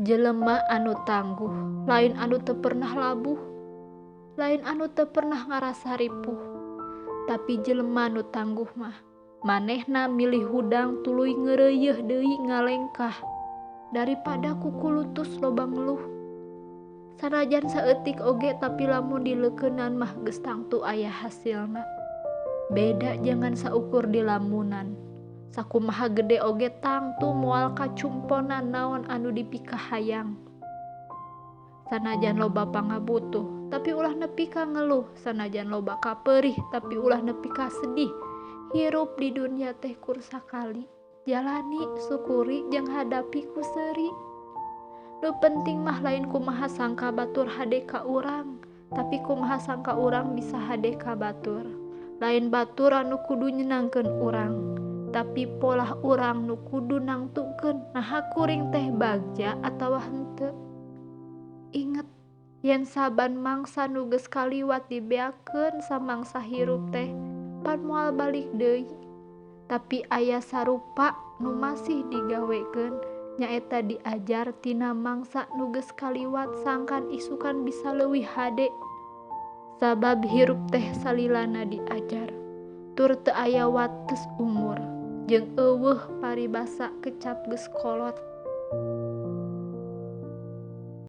Jelema anu tangguh lain anu teu pernah labuh, lain anu teu pernah ngarasa ripuh, tapi jelema nu tangguh mah manehna milih hudang tuluy ngeureuyeuh deui ngalengkah daripada kukulutus loba ngeluh. Sanajan saeutik oge tapi lamun dileukeunan mah geus tangtu aya hasilna. Beda jangan saukur dilamunan. Sakumaha gede oge tangtu moal kacumponan naon anu dipikahayang. Sanajan loba pangabutuh tapi ulah nepi ka ngeluh, sanajan loba kaperih tapi ulah nepi ka sedih. Hirup di dunia teh kur sakali, jalani, syukuri jeung hadapi ku seuri. Nu penting mah lain kumaha sangka batur hade ka urang, tapi kumaha sangka urang bisa hade ka batur. Lain batur anu kudu nyenangkeun urang, tapi polah urang nu kudu nangtukeun naha kuring teh bagja atawa henteu. Inget yen saban mangsa nu geus kaliwat dibeakeun samangsa hirup teh pan moal balik deui. Tapi aya sarupa nu masih digawekeun nyaeta diajar tina mangsa nu geus kaliwat sangkan isukan bisa leuwih hade. Sabab hirup teh salilana diajar, tur teu aya wates umur jeung eueuh paribasa kecap geus kolot.